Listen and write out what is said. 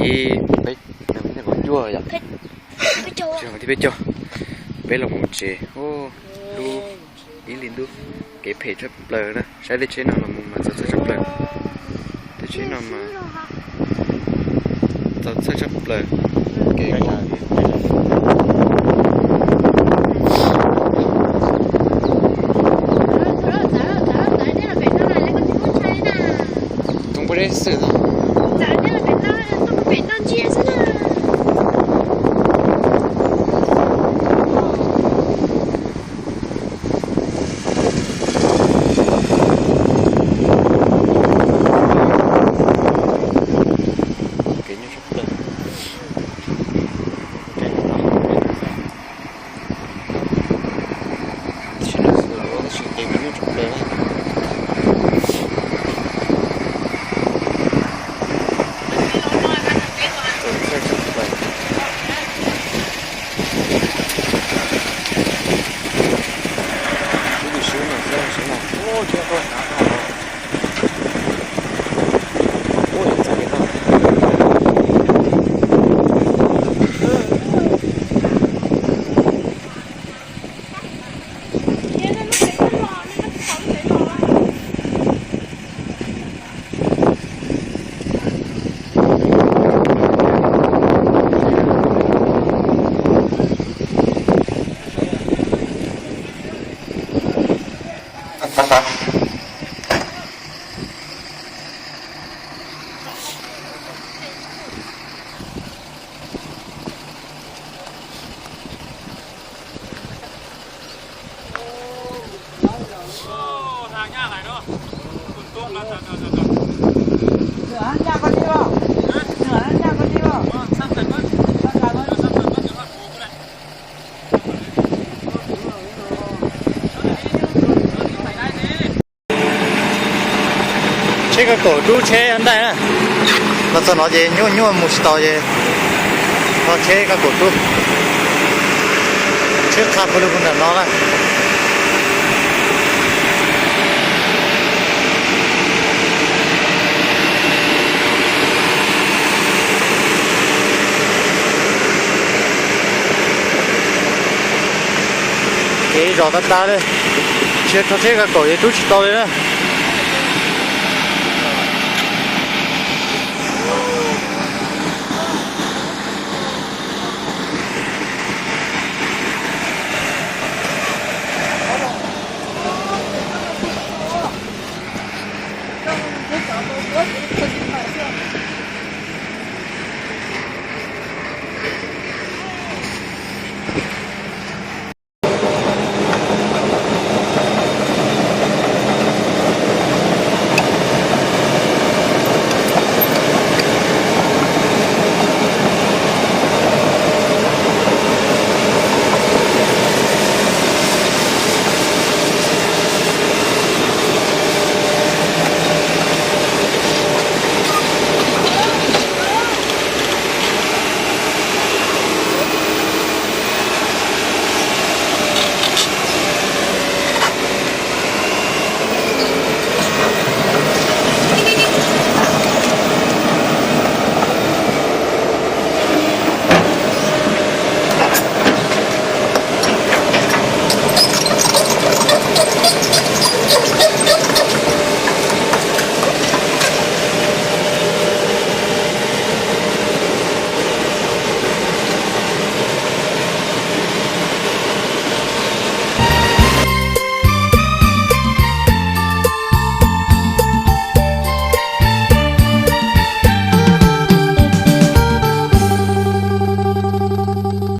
Peb, peb caug, peb los mus tsev, lub ib hlis ntuj, kev phem tshaj plaws na, saib tej tsheb no los mus mas txaus txhawj tshaj plaws, tej tsheb no mas txaus txhawj tshaj plaws. Tus npua dej xwm no. Tsheb kab kaum rub tsheb ntaij na. Los txog no ces nyuaj nyuaj mus tsis tau ces ho tsheb kab kaum rub. Tsheb qha pw lug puag nram no na. Kev zos tag tag li, tsis yog rau tsheb kab kaum ces rub tsis tau li na.